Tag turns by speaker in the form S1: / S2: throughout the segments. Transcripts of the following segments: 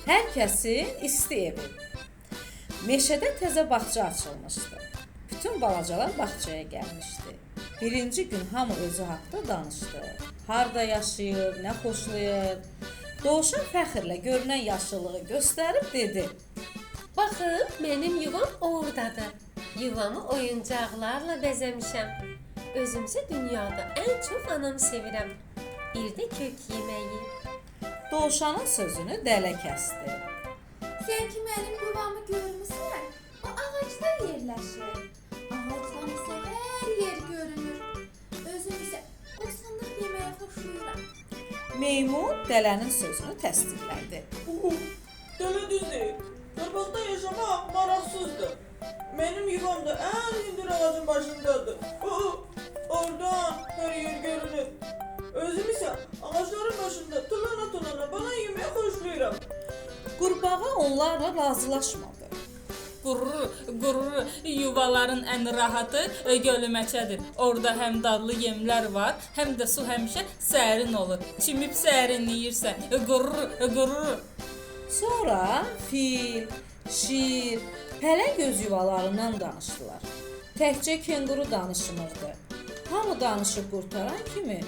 S1: Hər kəsin isti evi. Meşədə təzə bağça açılmışdı. Bütün balacalar bağçaya gəlmişdi. Birinci gün hamı özü haqqda danışdı. Harda yaşayır, nə xoşlayır. Dovşan fəxrlə görünən yaşıllığı göstərib dedi:
S2: Baxın, mənim yuvam ordadır. Yuvamı oyuncaqlarla bəzəmişəm. Özümsə dünyada ən çox anamı sevirəm. Bir də kök yeməyi.
S1: Dovşanın sözünü dələ kəsdi.
S3: Sən ki mənim yuvamı görmüsən, o ağacda yerləşir. Ağacdan isə hər yer görünür. Özüm isə o sındıq yeməyi xoşlayıram.
S1: Meymun dələnin sözünü təsdiqlədi.
S4: Dələ düz deyir. Torpaqda yaşamaq maraqsızdır. Mənim yuvam da ən hündür ağacın başındadır. Oradan hər yer görünür. Özüm isə ağacların başında tullana-tullana bana yeməyi xoşlayıram.
S1: Qurbağa onlarla razılaşmadı.
S5: Qurr, qurr, yuvaların ən rahatı gölməçədir. Orada həm dadlı yemlər var, həm də su həmişə sərin olur. Çimib sərinləyirsən. Qurr, qurr.
S1: Sonra fil, şir, pələng öz yuvalarından danışdılar. Təkcə kenquru danışmırdı. Hamı danışıb qurtaran kimi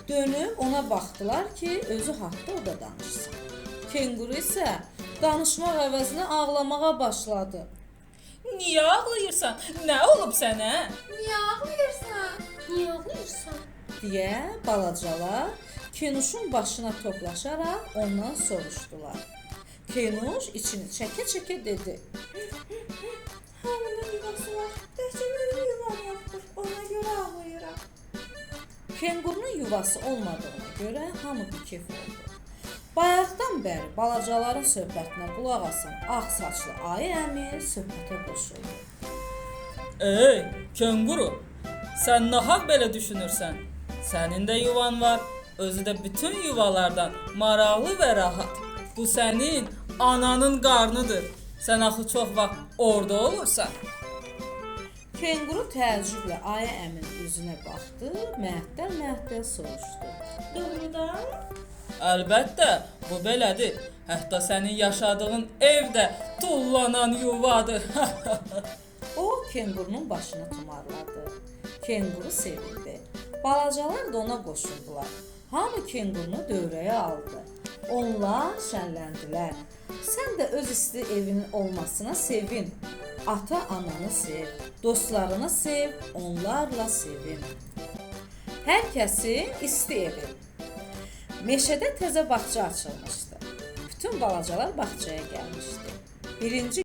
S1: dönüb ona baxdılar ki, özü haqqda o da danışsın. Kenquru isə danışmaq əvəzinə ağlamağa başladı.
S5: Niyə ağlayırsan? Nə olub sənə?
S3: Niyə ağlayırsan?
S2: Niyə ağlayırsan?
S1: Deyə balacalar Kenuşun başına toplaşaraq ondan soruşdular. Kenuş içini çəkə-çəkə dedi:
S4: Hamının yuvası var. Təkcə mənim yuvam yoxdur. Ona görə ağlayıram.
S1: Kengurunun yuvası olmadığına görə hamı bikef oldu. Bayaqdan bəri balacaların söhbətinə qulaq asan ağ saçlı ayı əmi söhbətə qoşuldu.
S5: Ey, kenguru, sən nahaq belə düşünürsən. Sənin də yuvan var, özü də bütün yuvalardan maraqlı və rahat. Bu sənin ananın qarnıdır. Sən axı çox vaxt orada olursan.
S1: Kenguru təəccüblə ayı əminin üzünə baxdı, məhtəl-məhtəl soruşdu.
S4: Doğrudan?
S5: Əlbəttə, bu belədir. Hətta sənin yaşadığın ev də tullanan yuvadır.
S1: O kengurunun başını tumarladı. Kenguru sevindi. Balacalar da ona qoşuldular. Hamı kengurunu dövrəyə aldı. Onlar şənləndilər. Sən də öz isti evinin olmasına sevin. Ata ananı sev, dostlarını sev, onlarla sevin. Hər kəsin isti evi. Meşədə təzə bağça açılmışdı. Bütün balacalar bağçaya gəlmişdi. Birinci